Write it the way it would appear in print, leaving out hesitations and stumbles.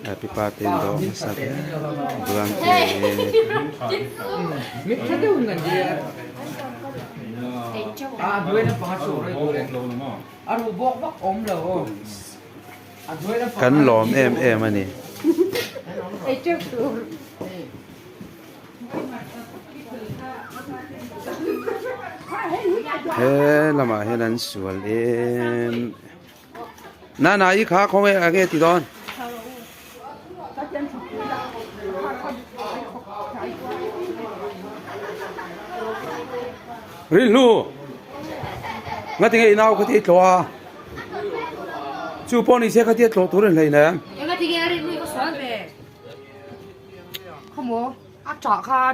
Happy party an dawh hmasa ber blanket kan lawm em em a ni. He lamah hian an sual em na na i kha khawnge a nge ti dawn. Rilru nga tinge i nau kha ti tlawh a chu pawh ni se kha tia tlawh tur a ni hleinem. Enga tinge rilru i ka sual ve. Khawmaw a ṭah kha.